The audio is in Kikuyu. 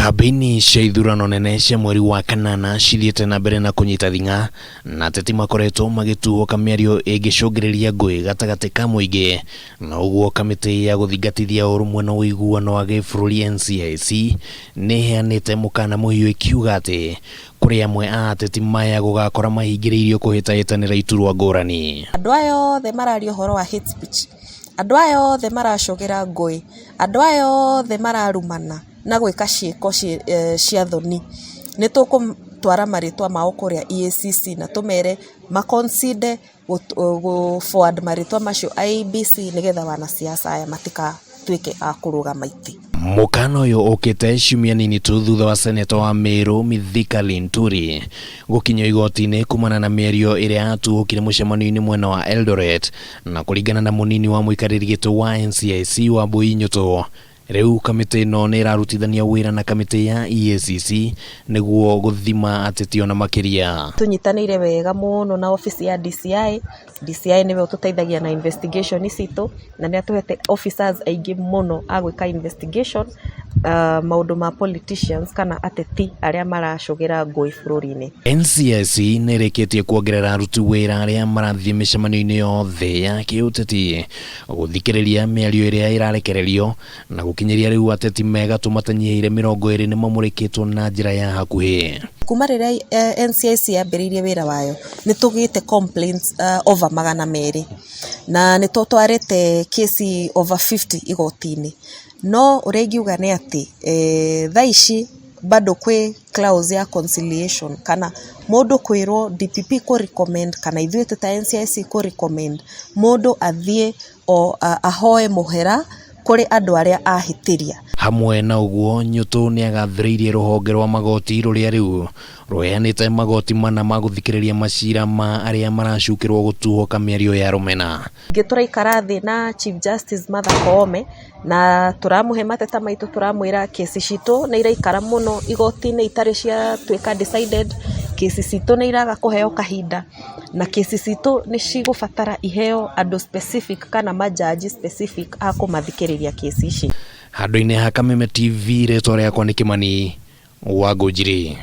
Kambĩini cia ithurano nene cia mweri wa kanana cithiĩte na mbere na kũnyita thing'a na ateti makoretwo magĩtuũka mĩario ĩngĩcũngĩrĩria ngũĩ gatagatĩ ka mũingĩ na ũguo kamĩtĩ ya gũthingatithia ũrũmwe na ũiguano wa gĩbũrũri NCIC nĩ ĩheanĩte mũkana mũhiũ ĩkiuga atĩ kũrĩ amwe a ateti maya gũgakora mahingĩrĩirio kũhĩtahĩtanĩra iturwa ngũrani. Andũ aya othe mararia ũhoro wa hate speech, andũ aya othe maracũgĩra ngũĩ, andũ aya othe mararumana na gwĩka ciĩko cia thoni, nĩ tũkũtwara marĩtwa mao kũrĩa EACC na tũmere ma consider gũ forward marĩtwa macio IEBC nĩgetha wanasiasa aya matigatuĩke a kũrũgama itĩ. Mũkana ũyũ ũkĩte ciumia nini tu thutha wa seneta wa Meru Mithika Linturi gũkinyio igoti-inĩ kumana na mĩario ĩrĩa yatuũkire mũcemanio-inĩ mwena wa Eldoret na kũringana na mũnini wa mũikarĩri gĩtĩ wa NCIC Wambui Nyũtũ rĩu kamĩtĩ ĩno nĩ ĩrarutithania wĩra na kamĩtĩ ya EACC nĩguo gũthima ateti ona makĩria. Tũnyitanĩire wega mũno na obici ya DCI. DCI nĩwe ũtũteithagia na investigation citũ na nĩ atũhete officers aingĩ mũno a gwĩka investigation maũndũ ma politicians kana ateti arĩa maracũgĩra ngũĩ bũrũri-inĩ. NCIC nĩ ĩrĩkĩtie kuongerera aruti wĩra arĩa marathiĩ mĩcemanio-inĩ yothe ya kĩũteti gũthikĩrĩria mĩario ĩrĩa ĩrarekererio na gũkinyĩria rĩu ateti megatũ matanyihĩire 20 nĩ mamũrĩkĩtwo na njĩra ya hakuhĩ. Kuma rĩrĩa NCIC yambĩrĩirie wĩra wayo nĩ tũgĩte complaints over 200 na nĩ tũtwarĩte kesi over 50 igoti-inĩ, no ũrĩa ingiuga nĩ atĩ thaa ici bado kwĩ clause ya conciliation kana mũndũ kwĩrwo DPP kũ recommend kana ithuĩ twĩ ta NCIC kũ recommend mũndũ athiĩ o ahoe mũhera kũrĩ andũ arĩa ahĩtĩria. Hamwe na ũguo Nyũtũ nĩ agathĩrĩirie rũhonge rwa magoti rũrĩa rĩu rũheanĩte magoti mana ma gũthikĩrĩria macira ma arĩa maracukĩrwo gũtuũka mĩario ya rũmena. Ningĩ tũraikara thĩ na Chief Justice Martha Koome na tũramũhe mateta maitũ, tũramwĩra kesi citũ nĩ iraikara mũno igoti-inĩ itarĩ ciatuĩka decided, kesi citũ nĩ iraga kũheo kahinda na kesi citũ nĩ cigũbatara iheo andũ specific kana majaji specific a kũmathikĩrĩria kesi ici. Handũ-inĩ ha Kameme TV rĩtwa rĩakwa nĩ Kĩmani wa Ngũnjiri.